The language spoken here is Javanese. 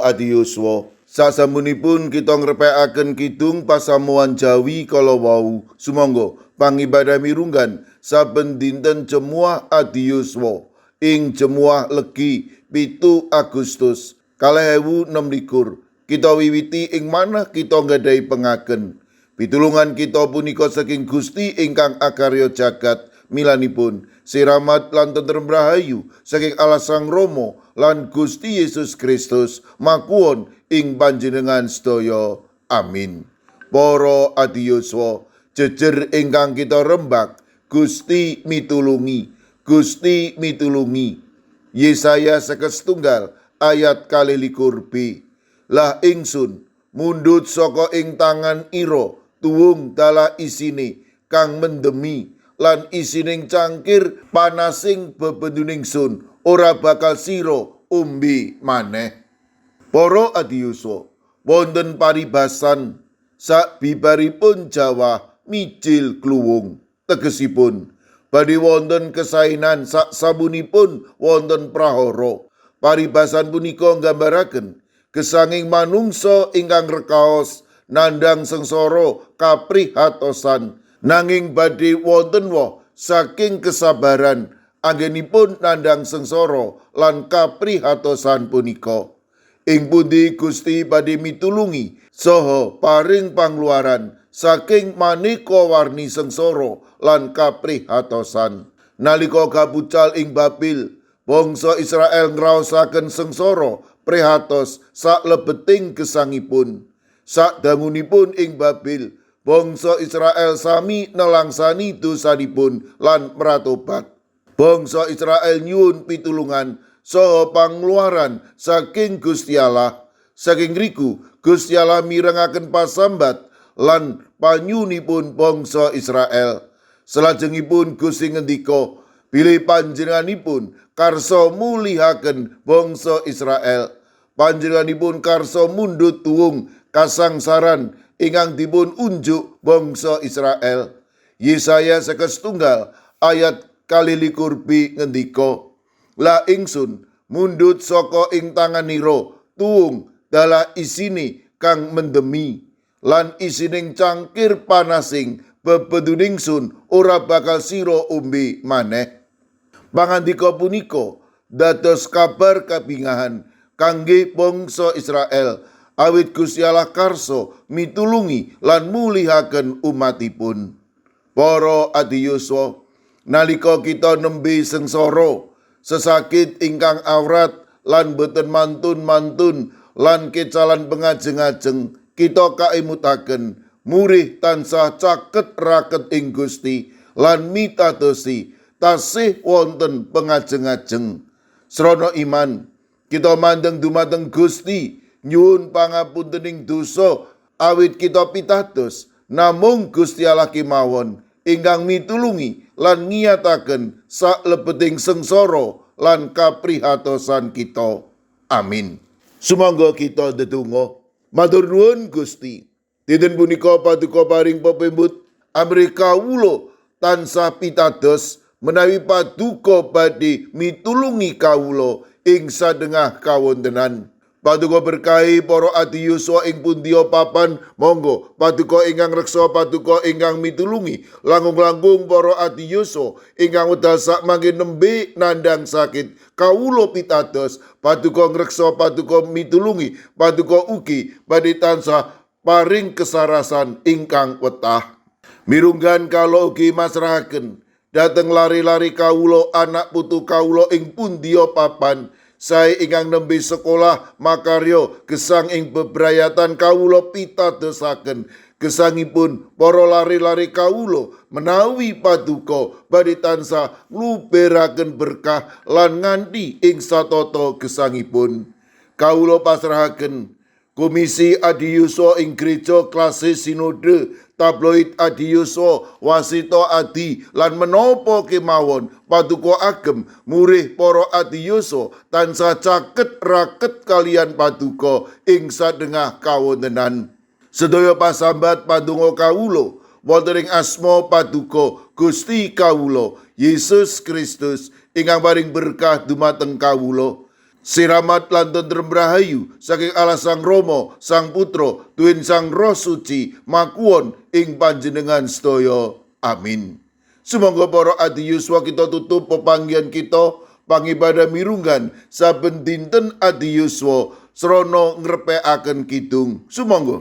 Para adiyuswa, sasampunipun kita ngrepekaken kidung pasamuan Jawi kala wau, sumangga pangibadah mirunggan saben dinten Jemuah adiyuswa ing Jemuah Legi 7 Agustus 2026. Kita wiwiti ing manah kita nggadahi pengaken. Pitulungan kita punika saking Gusti ingkang akarya jagat, milanipun siramat lan tentrem rahayu saking Allah Sang Rama lan Gusti Yesus Kristus makuwon ing panjenengan sedaya. Amin. Para adiyuswa, jejer ingkang kita rembak, Gusti mitulungi, Gusti mitulungi. Yesaya 51 ayat 22 b. Lah ingsun mundhut saka ing tangan ira tuwung dalah isine kang mendemi lan isining cangkir panasing bebenduning sun ora bakal sira ombe maneh. Para adiyuswa, wonten paribasan sak bibaripun jawah mijil kluwung, tegesipun badhe wonten kesainan sak samunipun wonten prahara. Paribasan punika nggambaraken gesanging manungsa ingkang rekaos nandhang sengsara kaprihatosan, nanging badhe wonten woh saking kesabaran anggenipun nandhang sengsara lan kaprihatosan punika. Ing pundi Gusti badhe mitulungi saha paring pangluaran saking maneka warni sengsara lan kaprihatosan. Nalika kabucal ing Babil, bangsa Israel ngraosaken sengsara prihatos saklebeting gesangipun. Sadangunipun ing Babil, bangsa Israel sami nelangsani dosanipun lan mratobat. Bangsa Israel nyuwun pitulungan saha pangluaran saking Gusti Allah. Saking riku Gusti Allah mirengaken pasambat lan panyuwunipun bangsa Israel. Salajengipun Gusti ngendika bilih panjenenganipun karsa mulihaken bangsa Israel. Panjenenganipun karsa mundhut tuwung kasangsaran ingkang dipun unjuk bangsa Israel. Yesaya 51 ayat 22 b ngendika, "Lah ingsun mundhut saka ing tanganira tuwung dalah isine kang mendemi lan isining cangkir panasing bebenduning sun ora bakal sira ombe maneh." Pangandika punika dados kabar kabingahan kangge bangsa Israel, awit Gusti Allah karsa mitulungi lan mulihaken umatipun. Para adiyuswa, nalika kita nembe sengsara, sesakit ingkang awrat lan boten mantun-mantun lan kecalan pengajeng-ajeng, kita kaemutaken murih tansah caket raket ing Gusti lan mitadosi tasih wonten pengajeng-ajeng. Srana iman kita mandeng dumateng Gusti nyuwun pangapuntening dosa, awit kita pitados namung Gusti Allah kemawon ingkang mitulungi lan ngiyataken saklebeting sengsara lan kaprihatosan kita. Amin. Sumangga kita ndedonga. Matur nuwun, Gusti. Dinten punika paduka paring pepembut amrih kawula tansah pitados menawi paduka badhe mitulungi kawula ing sadengah kawontenan. Paduka berkahi para adiyuswa ing pundiya papan, monggo paduka ingkang reksa, paduka ingkang mitulungi, langkung-langkung para adiyuswa ingkang wekdal sakmangke nembe nandhang sakit. Kawula pitados paduka ngreksa, paduka mitulungi, paduka ugi badhe tansah paring kesarasan ingkang wetah. Mirunggan kawula ugi masrahaken dhateng lare-lare kawula, anak putu kawula ing pundiya papan, sae ingkang nembe sekolah makarya gesang ing bebrayatan. Kawula pitadosaken gesangipun para lare-lare kawula menawi paduka badhe tansah ngluberaken berkah lan nganti ing satata gesangipun. Kawula pasrahaken Komisi Adiyuswa ing Gereja Klasis Sinode, Tabloid Adiyuswa, Wasita Adi lan menapa kemawon paduka agem murih para adiyuswa tansah caket raket kaliyan paduka ing sadengah kawontenan. Sedaya pasambat pandonga kawula wonten ing asma paduka Gusti kawula Yesus Kristus ingkang paring berkah dumateng kawula. Siramat lan tentrem rahayu saking Allah Sang Rama, Sang Putra, tuwin Sang Roh Suci makuwon ing panjenengan sedaya. Amin. Sumangga para adi yuswa, kita tutup pepanggihan kita pangibadah mirunggan saben dinten adi yuswa srana ngrepekaken kidung. Sumangga.